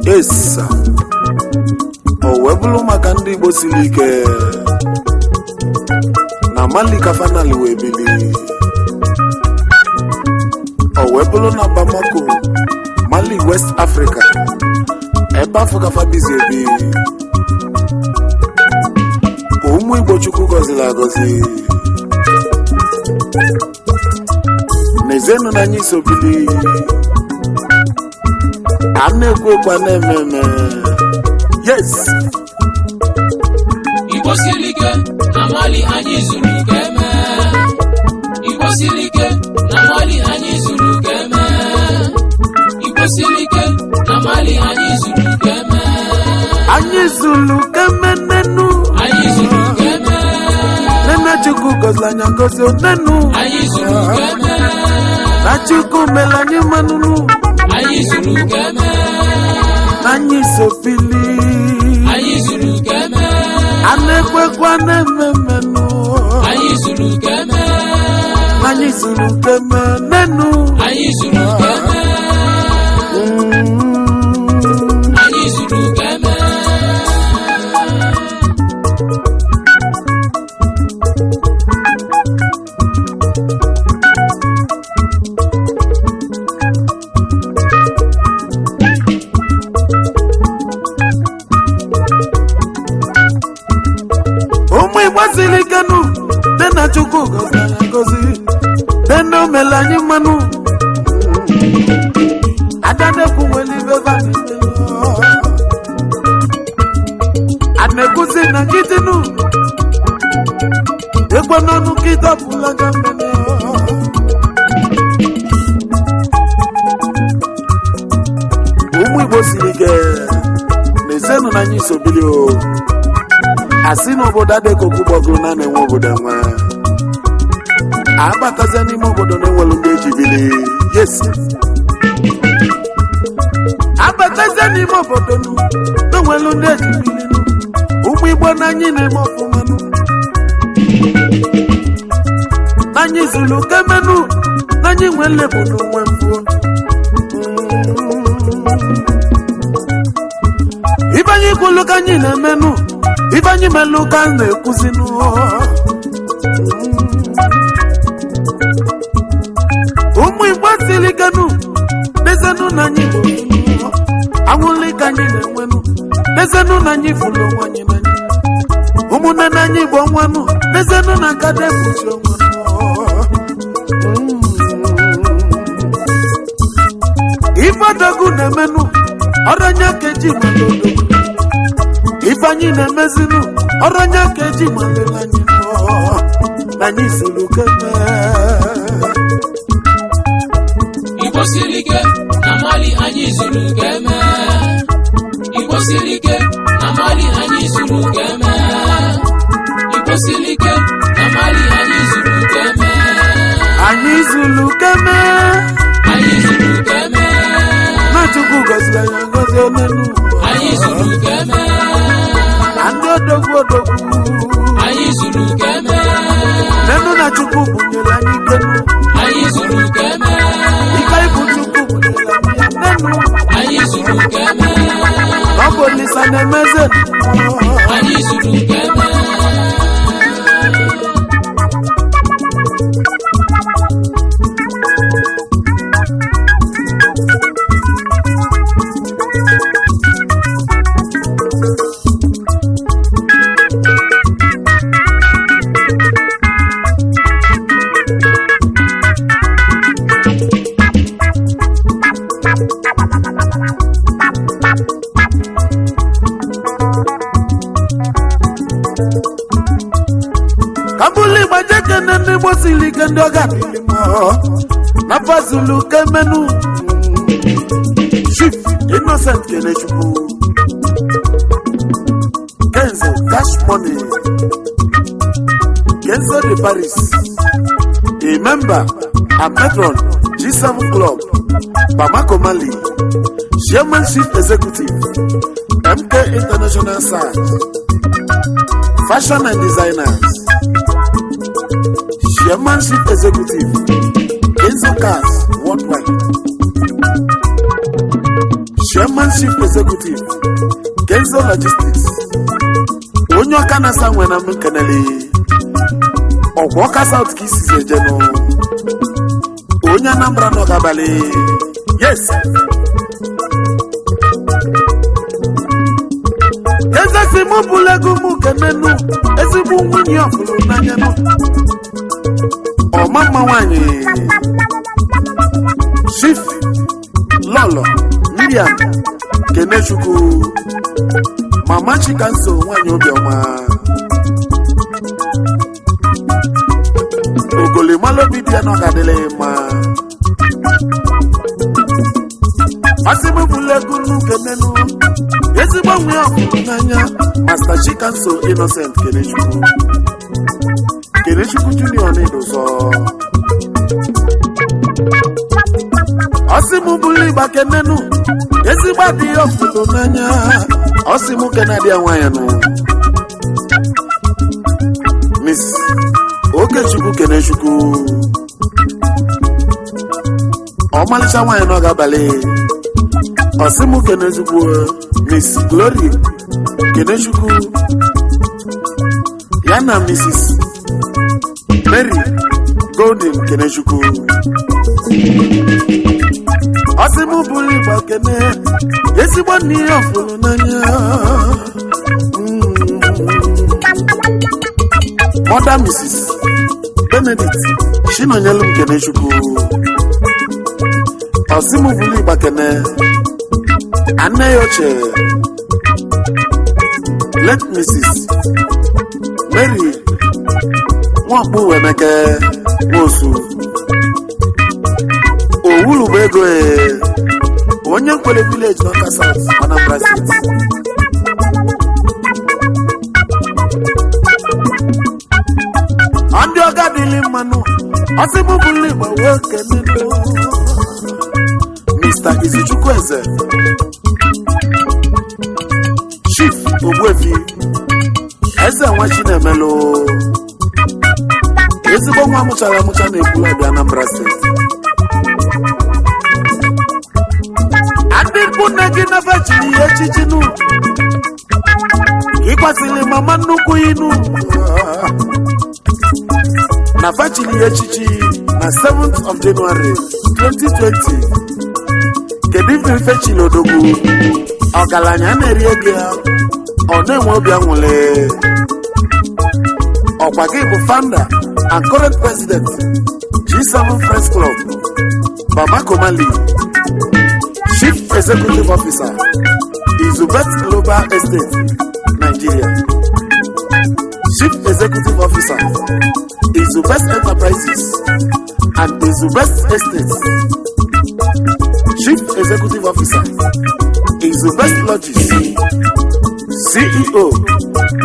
Esa o wee bụrụ maka ndị Igbo siri ike na Mali ka fanali wee bili, o wee bụrụ na Bamako, Mali, West Africa, ebe afọ ka fabizi ebi ka ụmụ Igbo Chukwu gọziri agọzi n'ezenụ na anyị so bili. A na-ekwu ekwe, a na-eme eme. Yes. Igbo siri ike na Mali, anyị zuru ka eme. Igbo siri ike na Mali, anyị zuru ka eme. Igbo siri ike na Mali, anyị zuru ka eme. Anyị zuru kemenenu. Anyị zuru ka eme. Nene Chukwu gọziri anyị agọzi onenu. Anyị zuru ka eme. Na Chukwu mere anyị mmanụnụ. Anyị zuru ka eme. Na anyị so bili. Anyị zuru ka eme. A na-ekwekwa, a na-eme emenụ. Anyị zuru ka eme. Na anyị zuru kemenenu. Anyị zuru ka eme. Anyị zuru ka eme. Ụmụ Igbo siri ikenu dị na Chukwu gọziri anyị agọzi dị na o mere anyị mmanụ. Adanekwu nwere ibe a na-ekwuzi na nkịtịnụ ekwe n'ọnụ nkịta bụla ga mmene. Ụmụ Igbo siri ike na ezenụ na anyị sobili o. Asị na obodo adịghị okwu gbọgụrụ na na-enwe obodo enwe abatazia n'ime obodo na-enwelu ndị eji bili. Yes, abatazia n'ime obodo nụ na-enwelu ndị eji bili nụ. Ụmụ Igbo na anyị na-eme ọfụma nụ, na anyị zuru kemenu, na anyị nwere bụ n'onwe mfuo. Ibe anyị kwulu ka anyị na-emenụ, ibe anyị melụ ka a na-ekwuzinụ. Ụmụ Igbo siri ikenu dezenụ na anyị bụ anwụli ka anyị na-enwenụ, dezenụ na anyị fụlụ onwe anyị n'anya. Ụmụnne na anyị bụ ọnwanụ, dezenụ na nka defuchi onwenụ. Ife odogwu na-emenụ ọrụ onye keji mmadụ odogwu. Ife anyị na-emezinụ ọrụ onye keji malele anyị nụọ na anyị zuru keme. Igbo siri ike na Mali, anyị zuru ka eme. Igbo siri ike na Mali, anyị zuru ka eme. Igbo siri ike na Mali, anyị zuru ka eme. Anyị zuru keme. Anyị zuru ka eme. Na Chukwu gọziri anyị agọzi onenu. Anyị zuru ka eme. Na ndị odogwu odogwu. Anyị zuru ka eme. Nenu na Chukwu bunyere anyị ikenu. Anyị zuru ka eme. Ike ibu Chukwu bunyere anyị ya nenu. Anyị zuru ka eme. Na ọ bụ Olisa na-emeze. Anyị zuru ka eme. Kabụlụ ịgbajekene ndị Igbo siri ike, ndị ọ ga-adịlị mma na fazulu kemenu. Chief Innocent Kenechukwu Kenzo, Cash Money Kenzo de Paris, a member and patron G7 Club Bamako, Mali, Chairman Chief Executive, MK International Search Fashion and Designers, Chairman Chief Executive, Kenzo Cars Worldwide, Chairman Chief Executive, Kenzo Logistics. Onye ọka na-asa nwe na m kenele ọkwa Ọka South ka isizi ejenụ, onye Anambra nọ g'abalị. Yes, eze si mụ bụla ego mụ kenenu ezigbo nwunye ọfụrụ n'anya nụ, ọma mma nwanyị, Chief Lọlọ Miriam Kenechukwu, Mama Chikanso, nwanyị obiọma, ogolimalobi dị ya na ọ ga-adịla ya mma. Asị m bụla ego nnu kenenu ezigbo nwe ya ọfụrụ n'anya, Master Chikanso Innocent Kenechukwu, Kenechukwu Junior n'Idụzọ. Ọsị m bụrụ ịgba kenenu ezigbo adịghị ọfụrụ n'anya. Ọsị m kene adịghị nwaanyị nụ, Miss Okechukwu Kenechukwu, ọmalịcha nwaanyị nọ g'abalị. Ọsị m kenechukwu Miss Glory Kenechukwu ya na Mrs Mary Golden Kenechukwu. Ọsị m bụrụ igba kene ezigbo nne ya ọfụrụ n'anya. Mother Mrs Benedict Chinonyelu Kenechukwu. Ọsị m bụrụ igba kene anne ya ochie, late Mrs Mary Nwakpu Wemeke Nwosu Owulu bụ ego e onye Nkwere village n'Ọka South, Anambra State. Ndị ọga dịlị mmanụ. Ọsị m bụrụ igbo wee kenenu Mr. Izuchukwu Eze, Chief Ogbuefi Eze nwa Chinemelu, ezigbo nwa mụchara amụcha na Ekwulọbịa, Anambra State. Adị ikwu nne gị nebe chiri ya echichi nụ, ịkwasịrị mama nnukwu inu na fachiri ya echichi na 7th of January 2020. Kedu ife ifechiri odogwu ọgaranya na-eri ego ya, ọ na-enwe obi anwụle? Ọkwa gị bụ founder and current president, G7 Friends Club Bamako, Mali, Chief Executive Officer, Izubet Global Estate Nigeria, Chief Executive Officer, Izubest Enterprises and Izubest Estates, Chief Executive Officer, Izubest Lodges, CEO,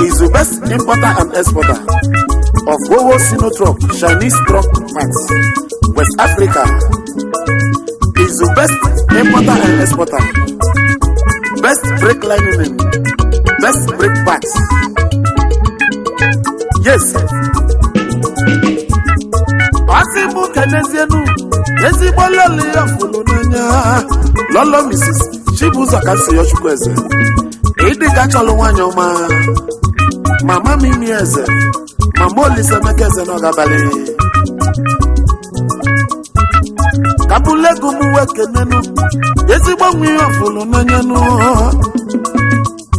Izubest Importer and Exporter of Wowo Sinotruck Chinese Truck Parts, West Africa, Izubest Importer and Exporter, Best Brake Lining, Best Brake Parts. Yes. Asị m kenezienu ezigbo lọlọ ya fụrụ n'anya, Lọlọ Mrs Chibụzọ ka si ya Chukwu Eze, ịdị ka chọrọ nwaanyị ọma, mama Mimi Eze, mama Olisaemeka Eze n'ọgabalị. Kabụlego m wee kenenu ezigbo nwa ihe ọfụlụ n'anya nụ,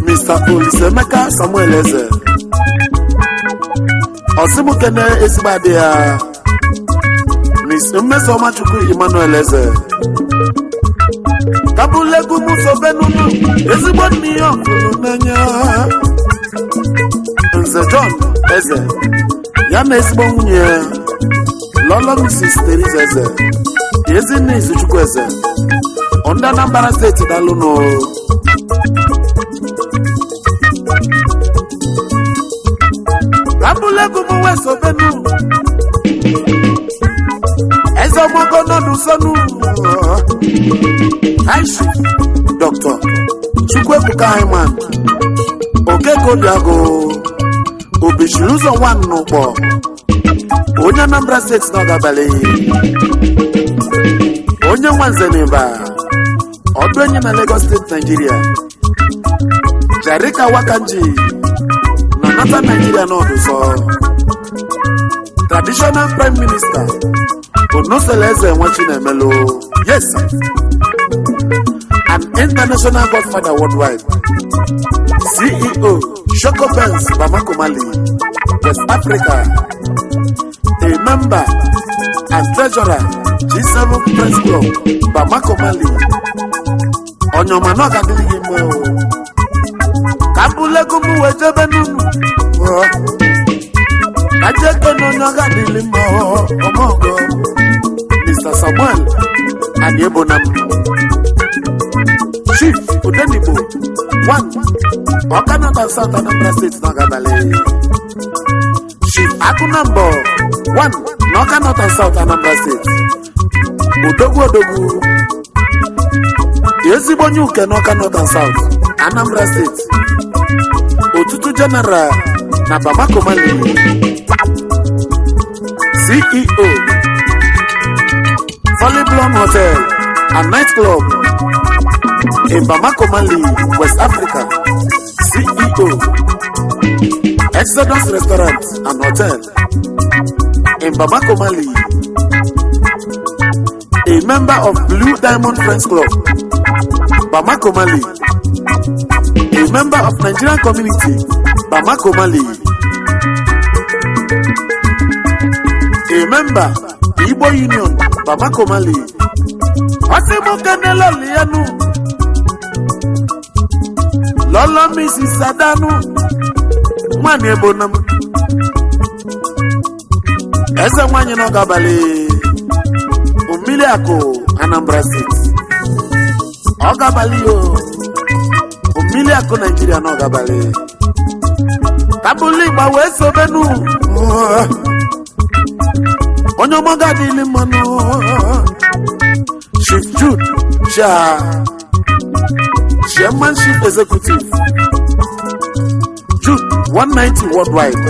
Mr Olisaemeka Samuel Eze. Ọsịmụkene ezigbo adị ya, Miss Mmesoma Chukwu Emmanuel Eze. Kabụlego m sobenunu ezigbo nne ihe ọfụlụ n'anya, Nze John Eze. Ya na ezigbo nwunye ya, Lọlọ Mrs. Teresa Eze, Ezinne Izuchukwu Eze, ndị Anambra Steeti, dalụnụ. Abúlégún mú wẹ̀sọ̀ bẹ́nu ẹ̀sẹ̀ ọmọkọ náà dùn sọ́nù. Aishu Dr. Chukwuebuka Hyman Okeke Obiago Obishiri ụzọ nwanne n'ụkpọ, onye Anambra Steeti n'ọgabalị, onye nwanzeniba ọdụ enyi na Lagos Steeti, Nigeria, Jarika Wakanji na Northern Nigeria n'ọdụsọ, traditional prime minister Onosele Eze Nwachinemelu, yes, an international godfather worldwide, CEO Shoko Benz Bamako Mali, West Africa, a member and treasurer G7 Press Club Bamako Mali. Onyoma náà kàdé yìí mọ́ o kabulegu mu wee jebe n'unu kajeke n'onye ọ ga-adịlị mma ọmọgọ. Mr. Samuel Aniebonam, Chief Odenigbo one Ọka North and South, Anambra State n'Ọgabalị, Chief Akunambo one na Ọka North and South, Anambra State, Odogwu Odogwu, ezigbo onye uke n'Ọka North and South, Anambra State, otutu general na Bamako Mali, CEO Follyblom Hotel and Nightclub in Bamako Mali, West Africa, CEO Exodus Restaurant and Hotel in Bamako Mali, a member of Blue Diamond Friends Club Bamako Mali, a member of Nigerian Community Bamako Mali, a member Igbo Union Bamako Mali. Ọsị mụ kenele lienu Lọlọ Mrs. Adanu nwanyị Ebonam, eze nwanyị n'oge abalị mmiri akụ Anambra Steeti, ọ gabalị yo mmiri akụ Naijiria n'oge abalị kabụlụ igba wee sobenu onye ọmọga adịghị mmanụ. Chief Jude Chia, Chairman Chief Executive, Jude 190 Worldwide,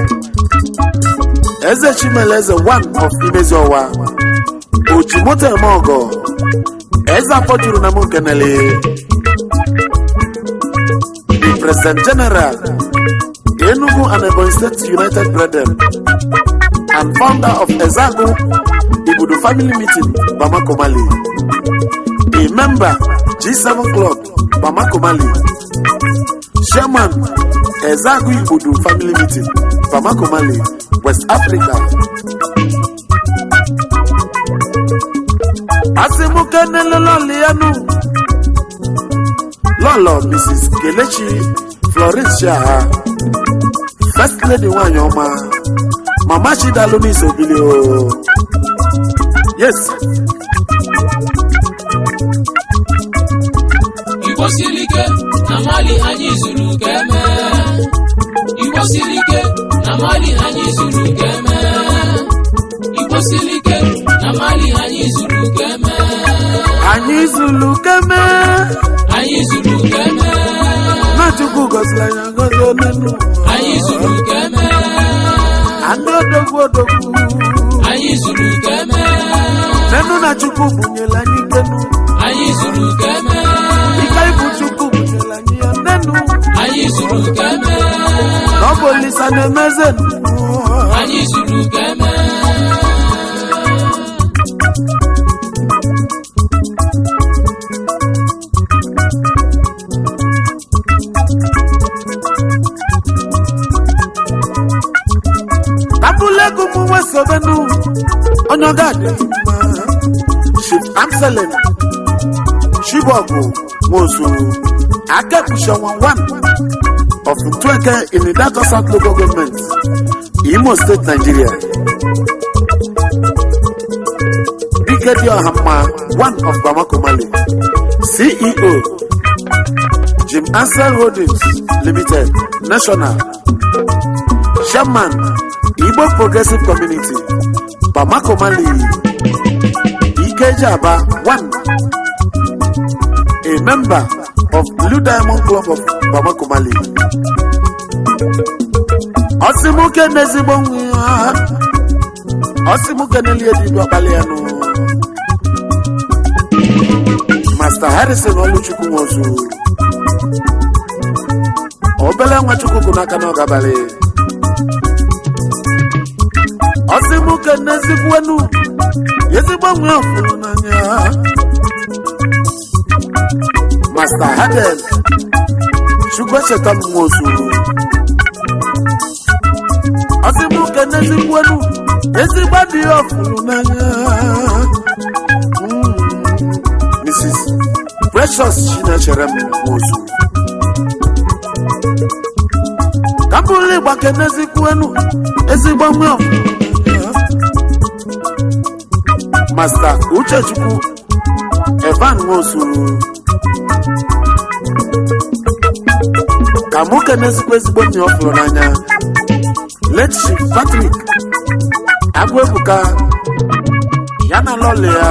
Eze Chimeleze one of Imeziowa, Ojimoto Emeogo, Eze afọ juru na Munkenele, the President General, Enugu and Ebonyi State United Brethren, and founder of Ezeagu Ibudu Family Meeting, Bamako Mali, a member G7 Club, Bamako Mali, Chairman Ezeagu Ibudu Family Meeting, Bamako Mali, West Africa. Asimukenelelolianu Lọlọ Mrs. Kelechi Florence Shaha, First Lady nwanyị ọma, Mama Chidalu n'isobili o. Yes. Igbo siri ike na Mali, anyị zuru ka eme. Igbo siri ike na Mali, anyị zuru ka eme. Igbo siri ike na Mali, anyị zuru ka eme. Anyị zuru keme. Anyị zuru ka eme. Na Chukwu gọziri anyị agọzi onenu. Anyị zuru ka eme. Andị odogwu odogwu. Anyị zuru ka eme. Nenu na Chukwu bunyere anyị ikenu. Anyị zuru ka eme. Ike ibu Chukwu bunyere anyị ya nenu. Anyị zuru ka eme. Na ọ bụ Olisa na-emeze nụ. Anyị zuru ka eme. Abúlégún mú wẹ́sọ̀bẹ́nu onye ọga dị mma. Chief Amselem Chibọgụ Nwosu Akepushanwa one of Ntweke in Idato South Local Government, Imo. Imo State, Nigeria. Dike dị ọha mma, one of Bamako, Mali. CEO, Jim Ansel Holdings Limited, National Chairman, Igbo Progressive Community, Bamako, Mali. Ikeja Aba, one, a member of Blue Diamond Club of Bamako, Mali. Ọsịmụke n'ezigbo nwa ya, ọsịmụke n'elie dị ọkpali ya nụ. Master Harrison Oluchukwu Nwosu, obele nwa Chukwu kwụ n'aka n'oge abalị. Ọsịmụke n'ezigbo ezigbo nwa ya fụrụ n'anya. Master Hadel Chukwu echeta m Nwosu. Ọsịmụke n'ezigbo ezigbo dị ya fụrụ n'anya. Mrs. Precious Chinechere m Nwosu. Ka m bụrụ ịgba kenezikwuenu ezigbo nwa ọfụrụ. Master Uchechukwu Evan Nwosu. Ka mụ kenezikwa ezigbo nna ọ fụrụ n'anya. Late Chief Patrick Agụebuka ya na lọlị ya,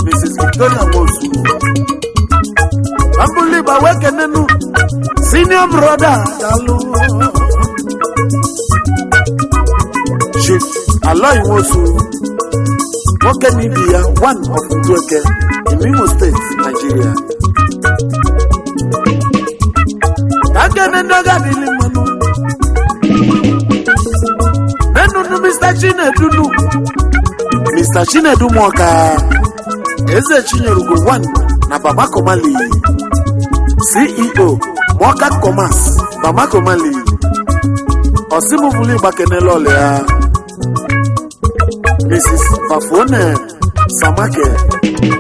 Mrs. Victoria Nwosu. Ambụligba wee kenenu senior brother, daalụ, Chief Aloy Nwosu, nwoke na ibi ya, one of Ndueke in Imo State, Nigeria. Ka kene ndị ọga adịghị mmanụ nenunu Mr. Chinedunu, Mr. Chinedu Muoka, Eze Chinyerugo one na Bamako, Mali. CEO, Muoka Commerce, Bamako, Mali. Osimuvuli Gbakenele ọlịa Mrs. Bafone Samake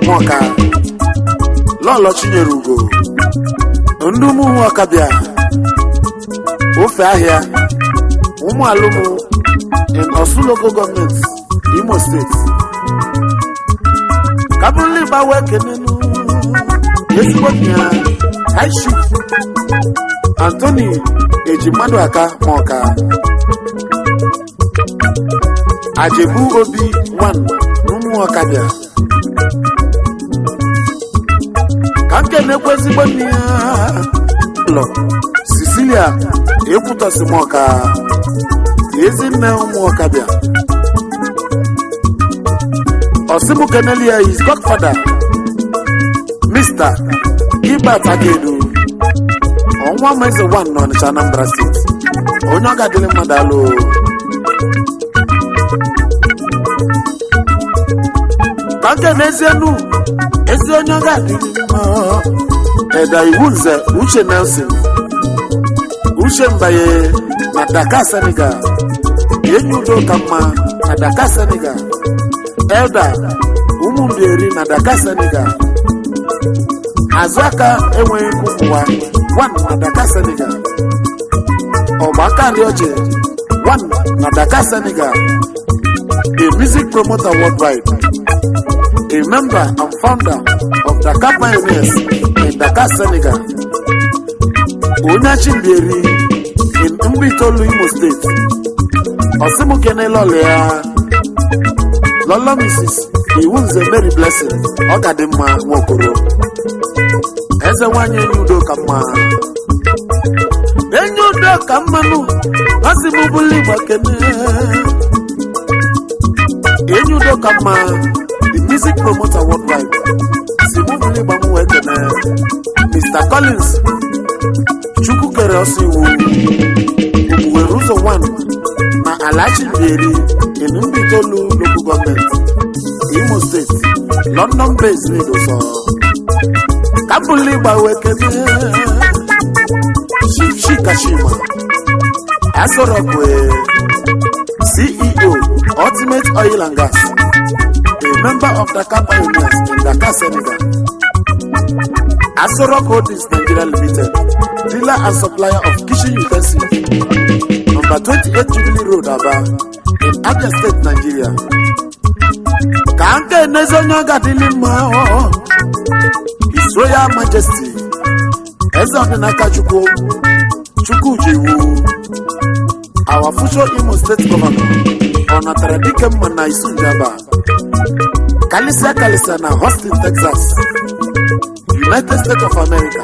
Muoka, Lọlọ Chinyerugo, Ndụmụ Ọkabịa, ofe ahịa ụmụ alụmụ in Osu Local Government, Imo State. Kabuli gbawe kenenu ezigbo nna ya, High Chief Anthony eji mmadụ aka ma ọka Ajebu Obi 1 n'ụmụ ọkabịa. Ka m kenekwa ezigbo nne ya lọ Cecilia Ekwutọsimọka, ezinne ụmụ ọkabịa. Ọsịmụ kenelia his godfather, Mr. Gilbert Akedu, ọnwa Meze 1 n'Ọnịcha, Anambra State. Onye ọ ga-adịrị mmadụ alụ. Ka nke n'ezienu ezi onye ọ ga-adịrị mma, Eda Iwu Nze Uche Nelson Uche Mbaye na Dakar, Senegal. Enyi udo ka mma na Dakar, Senegal. Elda Ụmụmbieri na Dakar, Senegal. Azụ aka enweghị nkwu ụwa one na Dakar, Senegal. Ọgbaka Rioje one na Dakar, Senegal. A music promoter worldwide, a member and founder of Dakar Pioneers in Dakar, Senegal. Onye Chimbieri in Mbaitolu, Imo State. Ọsịmụkene lọlọ ya, lọlọ Mrs. Iwunze Mary Blessing, ọ ga dị mma Nwokoro, eze nwanyị enyi udo ka mma, enyi udo ka mmanụ. Asị m bụlụ igba kene enyi udo ka mma, the music promoter worldwide. Si mụ bụlụ igba m wee kene Mr. Collins Chukwukere ọsọ iwu Ogbuwere ụzọ 1 na Alachi Mbieri in Mbaitolu Local Government, Imo State, London based Nedoso. Ka mbụlụ igba wee kene Chief Chika Chima Asorokwe, CEO, Ultimate Oil and Gas, a member of Dakar Pioneers in Dakar, Senegal. Asorok Holdings Nigeria Limited, dealer and supplier of kitchen utensils. Number 28 Jubilee Road, Aba, in Abia State, Nigeria. Ka nke n'ezi onye ọ ga-adịlị mma ọ. His Royal Majesty, Eze Ọdịnaka Chukwu Chukwujiwu, our future Imo State Governor, ọ natara dike mma na Isunjaba, kalịsịa kalịsịa na Austin, Texas, United States of America.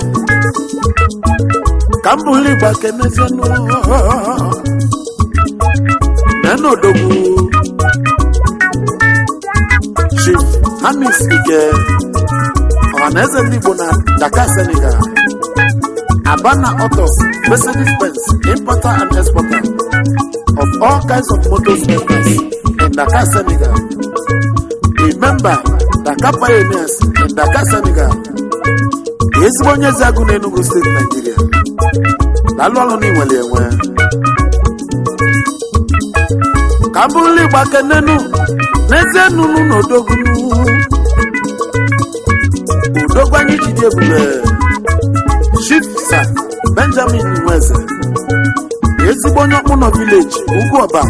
Ka m bụrụ Igbo kenezienụ nena odogwu Chief Hamis Ike, Ọhaneze Ndị Igbo na Dakar, Senegal, Abana Autos, Mercedes Benz importer and exporter of all kinds of motor spares in Dakar, Senegal, a member Dakar Pioneers in Dakar, Senegal, ezigbo onye Ezeagu na Enugu Steeti, Nigeria. Daalụ ọlụ na inwere enwe. Ka m bụrụ Igbo kenenu n'ezie nunu na odogwu odogwu anyị jide ebube, Chief Sir Benjamin Nweze, ezigbo onye Ọkpụnọ Village, Ugwu Ọba,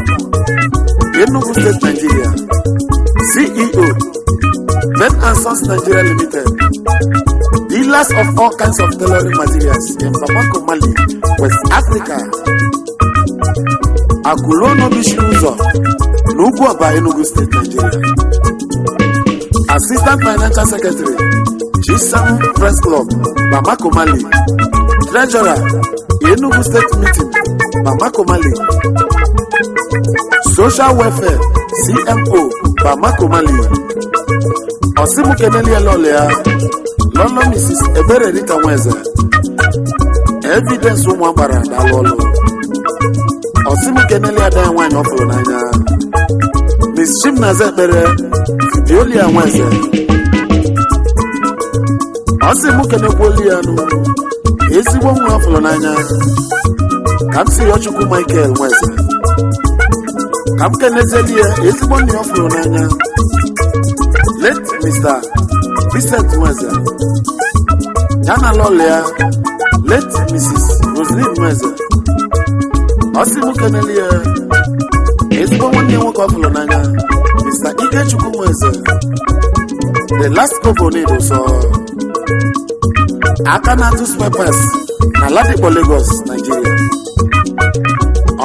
Enugu Steeti, Nigeria, CEO, Ben and Sons Nigeria Limited, dealers of all kinds of tailoring materials in Bamako, Mali, West Africa. Akulono Bishiri Ụzọ na Ugwu Ọba, Enugu Steeti, Nigeria. Assistant Financial Secretary, G7 Press Club, Bamako, Mali. Treasurer, Enugu State Meeting, Bamako, Mali. Social Welfare CMO, Bamako, Mali. Osimukeneli Elolea, Lolo Mrs. Ebere Rita Nweze, Evidence ụmụ agbara, daalụ ọlụ. Osimukeneli ada ya nwaanyị ọ fụrụ n'anya, Miss Chimnaza Ekpere Fibiolia Nweze. Ọsị mụ kenekwuolu ya nụ ezigbo nwa ọ fụrụ n'anya, ka m si Chukwu Michael Nweze. Ka m kenezieli ya ezigbo nna ya ọ fụrụ n'anya, late Mr. Vincent Nweze, ya na lọlụ ya, late Mrs. Roseline Nweze. Ọsị mụ keneli ya ezigbo nwanne ya nwoke ọ fụrụ n'anya, Mr. Ikechukwu Nweze, the last kobo n'Idoso, aka na-atụ spare parts na Ladipo, Lagos, Nigeria.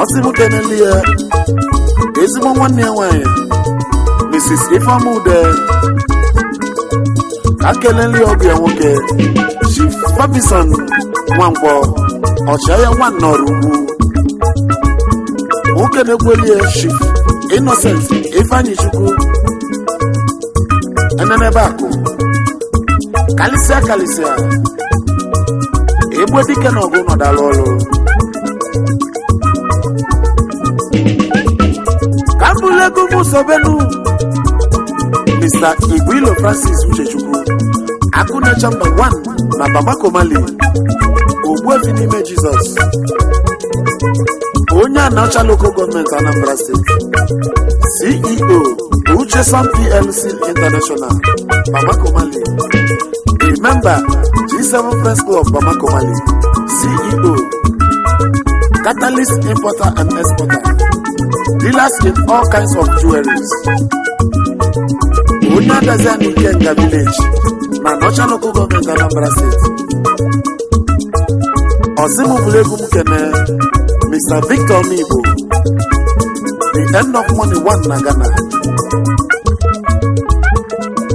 Ọsị mụ keneli ya ezigbo nwanne ya nwanyị, Mrs. Ifeoma Ude. Ka kelele ya ọgụ ya nwoke, Chief Fabison Nwankwọ, ọchịagha Nwannọrọ Ugwu. Nwoke na-ekweli ya, Chief Innocent Ifeanyi Chukwu Enenebe Akụ, kalịsịa kalịsịa, egbe dike na ọgụ nọdala ọlụ. Ka m bụrụ ego m sobenu Mr. Igwilo Francis Uchechukwu, Akụnecha Mba 1 na Bamako, Mali, Ogbuefi n'ime Jizọs, onye Anaọcha Local Government, Anambra State, CEO, Ucheson PLC International, Bamako, Mali, a member G7 Friends Club, Bamako, Mali, CEO, Catalyst Importer and Exporter, dealers in all kinds of jewelries, onye Adazi Ikenga Village na Anaọcha Local Government, Anambra State. Ọsịmụbụla egwu m kene Mr. Victor Nigbo, the end of money one na Ghana,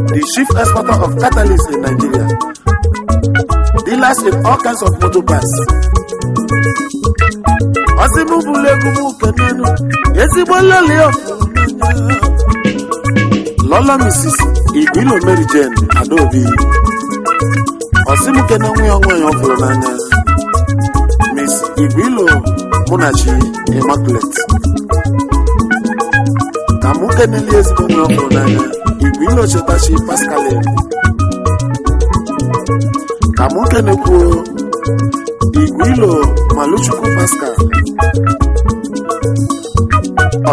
the chief exporter of catalyst in Nigeria, dealers in all kinds of motor parts. Ọsịmụbụla egwu m kenenu ezigbo lọlị lọlọ Mrs. Igwilo Mary Jane Adaobi. Ọsịmụkene nwa ya nwaanyị ọ fụrụ n'anya, Miss Igwilo Munachi Immaculate. Ka mụ keneli ezigbo nwa ọ fụrụ n'anya, Igwilo Chetachi Pascaline. Ka mụ kenekwuo Igwilo Maluchukwu Pascal.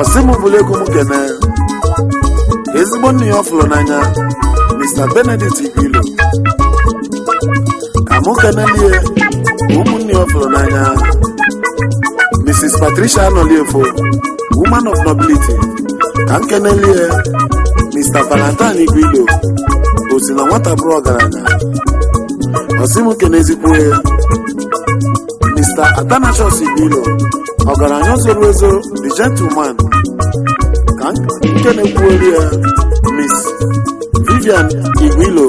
Ọsịmụbụla egwu m kene ezigbo nne ya ọ fụrụ n'anya, Mr. Benedict Igwilo. Ka mụ kenelie ụmụnne ya ọ fụrụ n'anya, Mrs. Patricia Anoliefo, woman of nobility. Ka nkenelie Mr. Valentine Igwilo, osi na nwata bụrụ ọgaranya. Ọsị m kenezikwue Mr. Athanasius Igwilo, ọgaranya zoro ezo, the gentleman. Ka nkenekwuolie Miss Vivian Igwilo,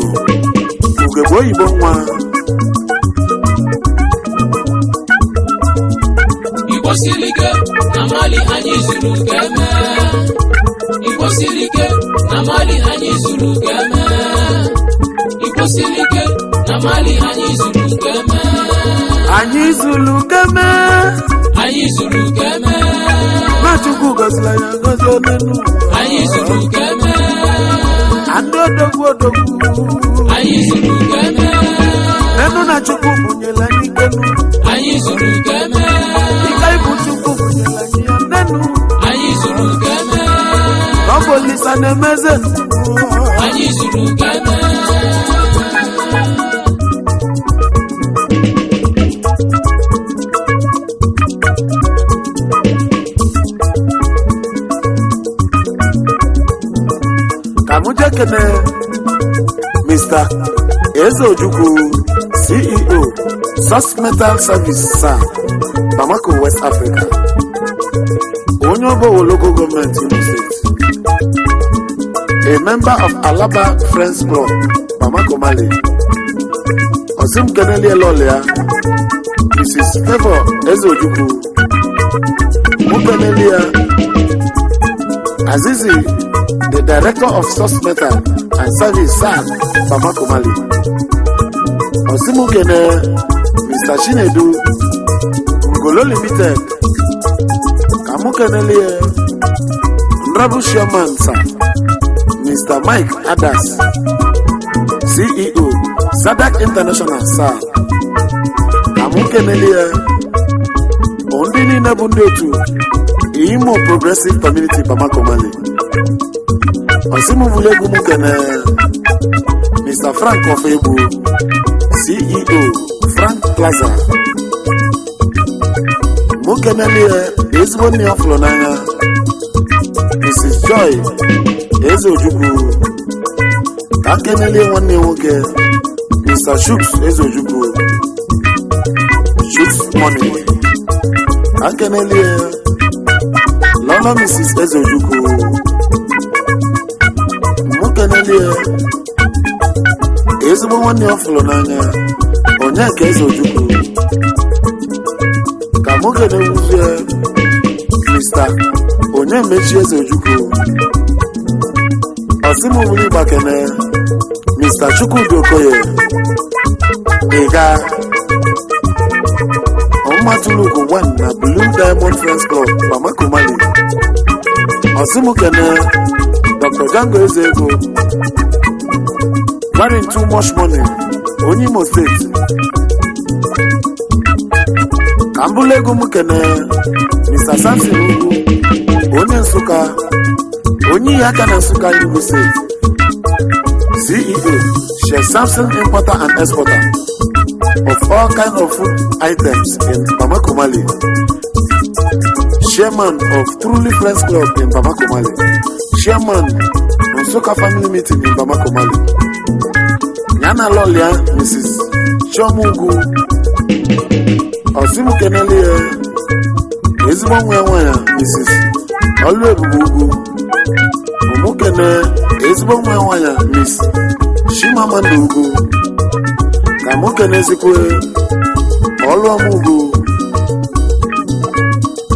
ugegbe oyibo nwa. Igbo siri ike na Mali, anyị zuru ka eme. Igbo siri ike na Mali, anyị zuru ka eme. Igbo siri ike na Mali, anyị zuru ka eme. Anyị zuru keme. Anyị zuru ka eme. Na Chukwu gọziri anyị agọzi onenu. Anyị zuru ka eme. Andị odogwu odogwu. Anyị zuru ka eme. Nenu na Chukwu bunyere anyị ikenu. Anyị zuru ka eme. Ike ibu Chukwu bunyere anyị ya nenu. Anyị zuru ka eme. Na ọ bụ Olisa na-emeze. Anyị zuru ka eme. Ka mụ jee kene Mr. Eze Ojukwu, CEO, Source Metal Service SA, Bamako, West Africa, onye Obowo Local Government, Imo State, a member of Alaba Friends Club, Bamako, Mali. Osim kenelie lọlịa Mrs. Favour Eze Ojukwu. Mụ kenelie Azizi, the director of Source Metal and Service SAC, Bamako, Mali. Osimukene, Mr. Chinedu, Ngolo Limited, Kamukenelie, Honorable Chairman Sir, Mr. Mike Adas, CEO, Sadak International SAC, Kamukenelie, ndị niile bụ ndị otu Imo Progressive Community, Bamako, Mali. Ọsịmụbụla egwu m kene Mr. Frank Ofegbu, CEO, Frank Plaza. Mụ kenelie ezigbo nne ya fụrụ n'anya, Mrs. Joy Eze Ojukwu. Ka kenelie nwanne ya nwoke, Mr. Chuks Eze Ojukwu, Chuks Money. Ka kenelie Lọlọ Mrs. Eze Ojukwu. Mụ kenelie ezigbo nwanne ya fụrụ n'anya, Onyeka Eze Ojukwu. Ka mụ kenewuzie Mr. Onyemechi Eze Ojukwu. Ọsịmụbụrụ Ịgbakene Mr. Chukwudi Okoye, Ịga Ọmmatulugu 1 na Blue Diamond Friends Club, Bamako, Mali. Ọsịmụkene Dr. Django Eze Ego, wearing too much money, onye Imo Steeti. Ka m bụlụ ego m kene Mr. Samson Ugwu, onye Nsụka, onye ihe aka na Nsụka, Enugu Steeti, CEO, Chef Samson Importer and Exporter of all kind of food items in Bamako, Mali, Chairman of Truly Friends Club in Bamako, Mali, Chairman Nsụka Family Meeting in Bamako, Mali. Yana lọlịa Mrs. Chioma Ugwu. Ọsịmụkenelie ezigbo nwa ya nwanyị, Mrs. Ọlụebube Ugwu. Ụmụkene ezigbo nwa ya nwanyị, Miss Chimamanda Ugwu. Ka mụ kenezikwe Ọlụọma Ugwu.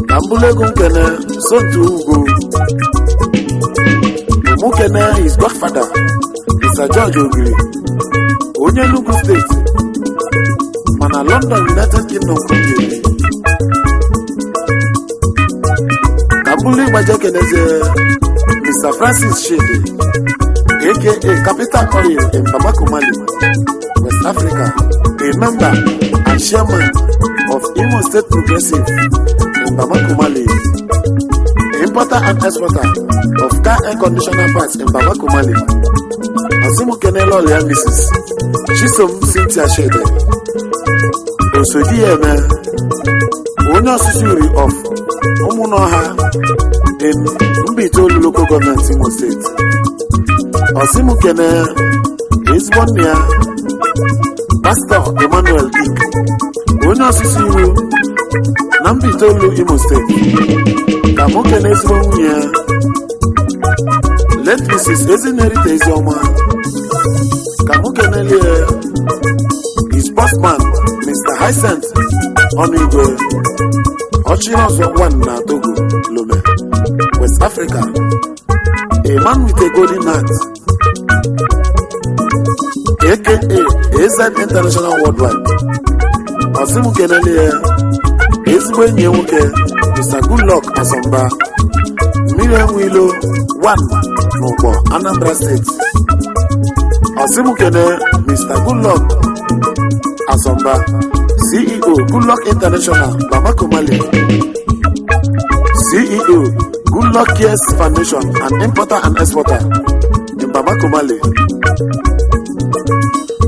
Ka mbụlụ ego nkene Sontu Ugwu. Ụmụkene his godfather, Mr. George Ogiri, onye Enugu Steeti, mana London, United Kingdom ka o bi ebi. Ka mbụlụ ịgbaje kenezie Mr. Francis Shede, aka Capital Oil in Bamako, Mali, West Africa, a member and chairman of Imo State Progressive in Bamako, Mali, importer and exporter of car air conditioner parts in Bamako, Mali. Ọsịmụkenele ọlịa Mrs. Chisom Cynthia Shede, Osodi Eme, onye Onye Osisi Uri of Ụmụnọha in Mbaitoli Local Government, Imo State. Ọsị kene ezigbo nne ya, Pastor Emmanuel Ike, onye Osisi Iru na Mbaitoli, Imo State. Ka mụ kene ezigbo nwunye ya, late Mrs. Ezinerita Eziọma. Ka mụ kenelie his bossman, Mr. Hyacinth Ọnụigwe, ọchịrị ọzọ one na Togo, Lome, West Africa, a man with a golden heart, aka AZ International Worldwide. Ọsị m kenelie ezigbo enyi ya nwoke, Mr. Goodluck Asomba, mmiri enwe ilo 1 n'Ụkpọ, Anambra State. Ọsị m kene Mr. Goodluck Asomba, CEO, Goodluck International, Bamako, Mali, CEO, Goodluck Cares Foundation and importer and exporter in Bamako, Mali.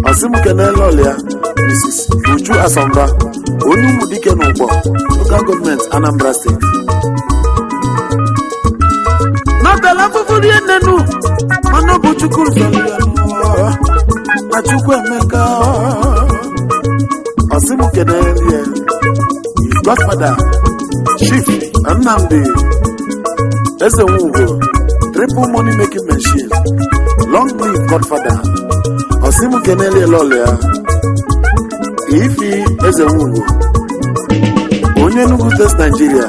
Ọsị m kene lọlịa, Mrs. Uju Asomba, onye Ụmụdike n'Ụkpọ Local Government, Anambra State. N'ọbịala afụfụ rie nnenu, mana ọ bụ Chukwu zọrọ ya n'ụwa. Na Chukwu emeka. Ọsị m kenelie his godfather, Chief Nnamdi Ezenwugo, triple money making machine. Long live godfather. Ọsị m kenelie lọlọ ya, Ifi Ezenwugo, onye Enugu Test, Nigeria.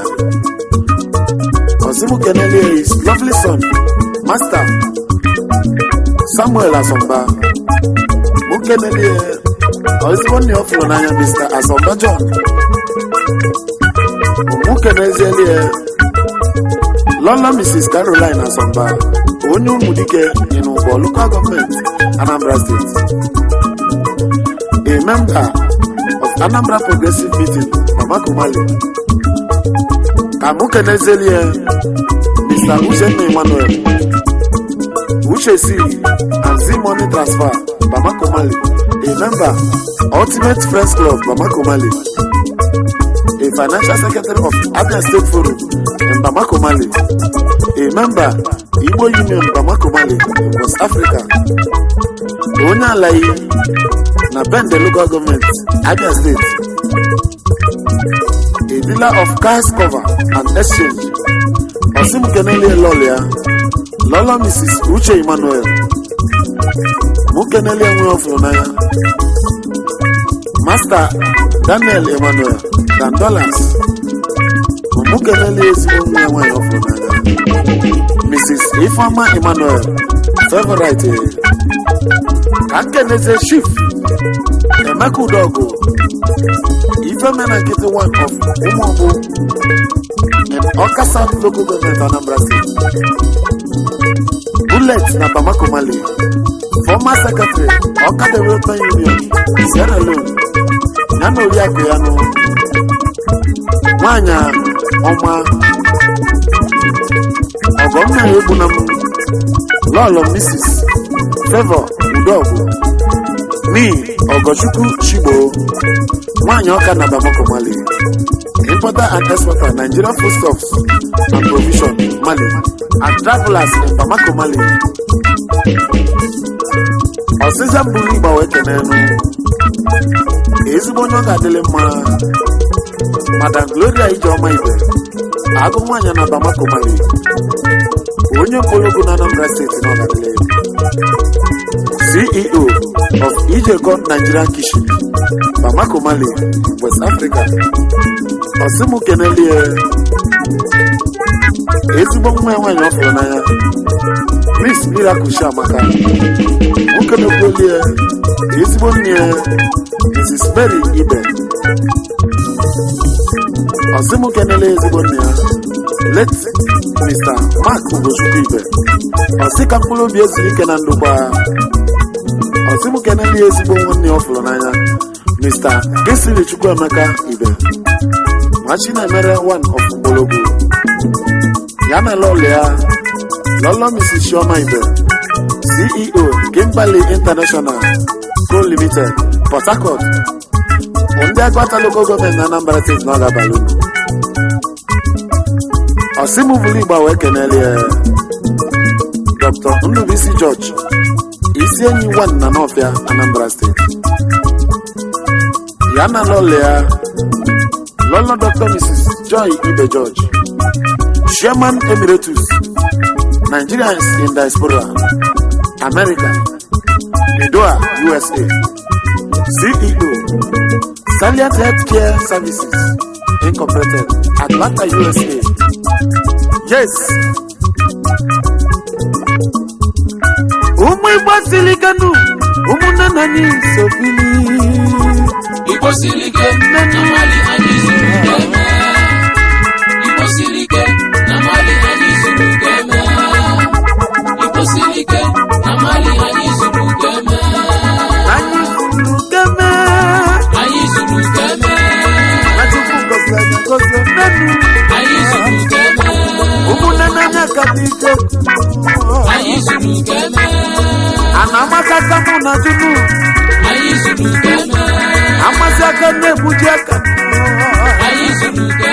Ọsị m kenelie his lovely son, Master Samuel Asomba. Mụ kenelie ezigbo nna ọ fụrụ n'anya, Mr. Asomba John. Mụ kenezie lọlọ, Mrs. Caroline Asomba, onye Ụmụdike in Ugbo Local Government, Anambra State, a member of Anambra Progressive Meeting, Bamako, Mali. Ka mụ kenezelie Mr. Uchenna Emmanuel Uche C and Z Money Transfer, Bamako, Mali, a member, Ultimate Friends Club, Bamako, Mali, a financial secretary of Abia State Forum in Bamako, Mali, a member, Igbo Union, Bamako, Mali in West Africa, onye Alayi na Bende Local Government, Abia State, a dealer of cars cover and exchange. Ọsị m kenelie lọlịa, lọlọ Mrs. Uche Emmanuel. Mụ kenelie nwe ọfụrụ n'anya, Master Daniel Emmanuel Dan Dollars. Mụ kenelie ezigbo nwa ya nwaanyị ọfụrụ n'anya, Mrs. Ifeoma Emmanuel Favorite. Ka nkenezie Chief Emeka Udogu, Ifemena Nkịtị one of Ụmụọbụ in Ọka South Local Government, Anambra State, Bullet na Bamako, Mali, former secretary, Ọka Development Union, Sierra Leone. Ya na oriakụ ya nụ, nwanyị ọma, ọgọmma ya egbu na m, lọlọ Mrs. Favour Udogwu ni Ọgọchukwu Chigbo, nwanyị Ọka na Bamako, Mali, importer and exporter, Nigerian Foodstuffs and Provision, Mali, and travelers in Bamako, Mali. Ọsịza mburu igba wee kenenu ezigbo onye ọ ga-adịlị mma, Madam Gloria Ijeọma Ibe, agụ nwaanyị na Bamako, Mali, onye mkpologo na Anambra State na ọgadịlị, CEO of Ijekon Nigerian Kitchen, Bamako, Mali, West Africa. Ọsịmụ kenelie ezigbo nwa ya nwaanyị ọ fụrụ n'anya, Miss Miracle Chiamaka. Nwoke mekwuolie ezigbo nne ya, Mrs. Mary Ibe. Ọsịmụ kenele ezigbo nne ya, late Mr. Mark Ugochukwu Ibe. Ọsị ka mkpụrụ obi ezuru ike na ndụkwa. Ọsịmụ kenele ezigbo nwanne ya ọ fụrụ n'anya, Mr. Kesiri Chukwuemeka Ibe, Nwachinemere one of Mgbologu. Ya na lọlọ ya, lọlọ Mrs. Chioma Ibe, CEO, Kimberly International Co Limited, Port Harcourt, ndị Agụata Local Government na Anambra State na ọ ga-abalị unu. Ọsị m bụrụ igba wee kenele ya Dr. Ndubuisi George, isi enyi 1 na Nọfịa, Anambra Steeti, ya na lọlọ ya, lọlọ Dr. Mrs. Joy Ibe George, Chairman Emeritus, Nigerians in Diaspora, America, Midoa, USA, CEO, Salient Healthcare Services Incorporated, Atlanta, USA. Yes, ụmụ Igbo siri kanu, ụmụnne na anyị sobili. Igbo siri ike na Mali, anyị zuru ka eme. Igbo siri ike na Mali, anyị zuru ka eme. Igbo siri ike na Mali, anyị zuru ka eme. Anyị zuru keme. Anyị zuru ka eme. Na Chukwu gọziri anyị gọzie nnenu. Anyị zuru ka eme. Ụmụnne na anya ka dị ike. Anyị zuru ka eme. A na-amasị aka mụ na Chukwu. Anyị zuru ka eme. Amasị aka na-egbuji aka. Anyị zuru ka